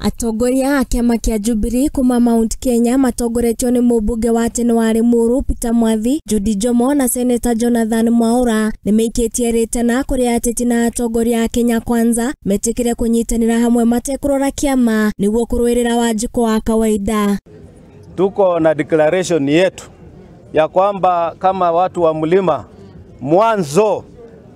Atongoria a kĩama kĩa Jubilee kuma Mount Kenya matongoretio nĩ mũmbunge wa tene wa Limuru Peter Mwathi, Judy Njomo na Seneta Jonathan Mwaura nĩmeikĩtie rĩtana kũrĩ ateti na atongoria a Kenya Kwanza metĩkĩre kũnyitanĩra hamwe matekũrora kĩama nĩguo kũrũĩrĩra Wanjikũ wa kawaida. Tuko na declaration yetu ya kwamba kama watu wa mlima mwanzo,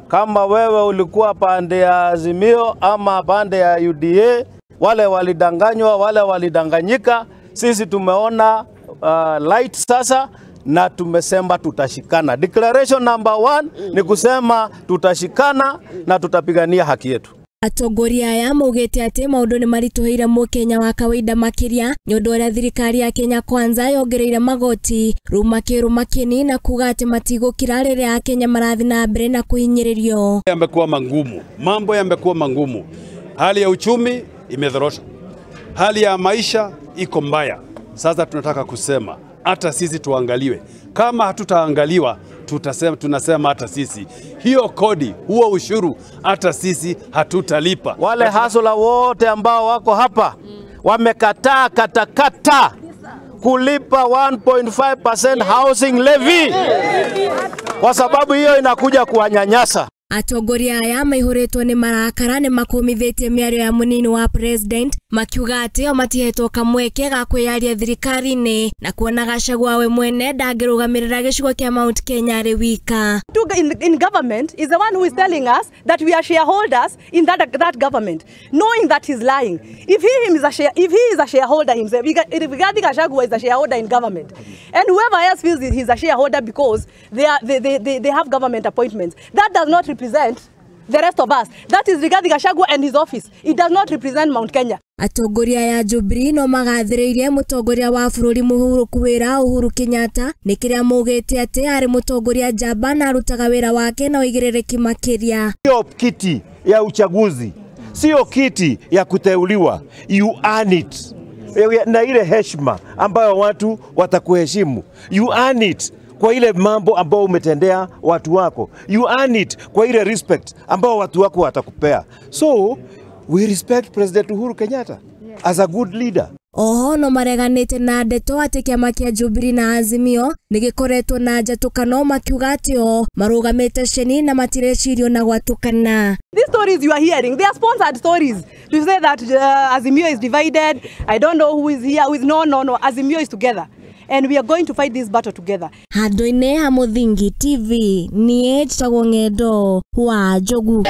kama wewe ulikuwa pande ya Azimio ama pande ya UDA, wale walidanganywa, wale walidanganyika, sisi tumeona light sasa na tumesema tutashikana. Declaration number 1 ni kusema tutashikana na tutapigania haki yetu. Atongoria aya maugĩte atĩ maũndũ nĩ maritũhĩire mũkenya wa kawaida makĩria nĩ ũndũ ũrĩa thirikari ya Kenya Kwanza yongereire magoti rĩu makĩrũma kĩni na kuga atĩ matigũkira rĩrĩa akenya marathiĩ na mbere na kũhinyĩrĩrio. Yamekuwa mangumu, mambo yamekuwa mangumu, hali ya uchumi imedhorota, hali ya maisha iko mbaya. Sasa tunataka kusema hata sisi tuangaliwe. Kama hatutaangaliwa tutasema, tunasema hata sisi hiyo kodi, huo ushuru, hata sisi hatutalipa. Wale hasula wote ambao wako hapa wamekataa katakata kulipa 1.5% housing levy kwa sababu hiyo inakuja kuwanyanyasa. Atongoria aya maihũrĩtwo nĩ marakara nĩ makũmithĩtie mĩario ya mũnini wa president makiuga atĩ o matihetwo kamweke ga kwĩyaria thirikari-inĩ na kuona Gachagua we mwene ndangĩrũgamĩrĩra gĩcigo kĩa Mount Kenya arĩ wika. In government is the one who is telling us that we are shareholders in that government, knowing that he's lying. If he is a shareholder himself, Rigathi Gachagua is a shareholder in government, and whoever else feels he's a shareholder because they have government appointments, that does not represent the rest of us. That is Rigathi Gachagua and his office. It does not represent Mount Kenya. Atongoria ya Jubilee no magathĩrĩirie mũtongoria wa bũrũri mũhurũku wĩra Uhuru Kenyatta nĩ kĩrĩa maugĩte atĩ arĩ mũtongoria njamba na arutaga wĩra wake na ũigĩrĩrĩki makĩria. Sio kiti ya uchaguzi, sio kiti ya kuteuliwa. You earn it na ile heshima ambayo watu watakuheshimu. You earn it kwa ile mambo ambao umetendea watu wako. You earn it kwa ile respect ambao watu wako watakupea. So we respect President Uhuru Kenyatta as a good leader. Oho no mareganĩte na ndeto atĩ kĩama kĩa Jubilee na Azimio nĩgĩkoretwo na njatũkano makiuga atĩ o marũgamĩte ceni na matirecirio na gwatũkana. These stories you are hearing, they are sponsored stories to say that Azimio is divided. I don't know who is here, who is no. Azimio is together, and we are going to fight this battle together. Handũ-inĩ ha Mũthingi TV, niĩ njĩtagwo Ng'endo wa Njogu.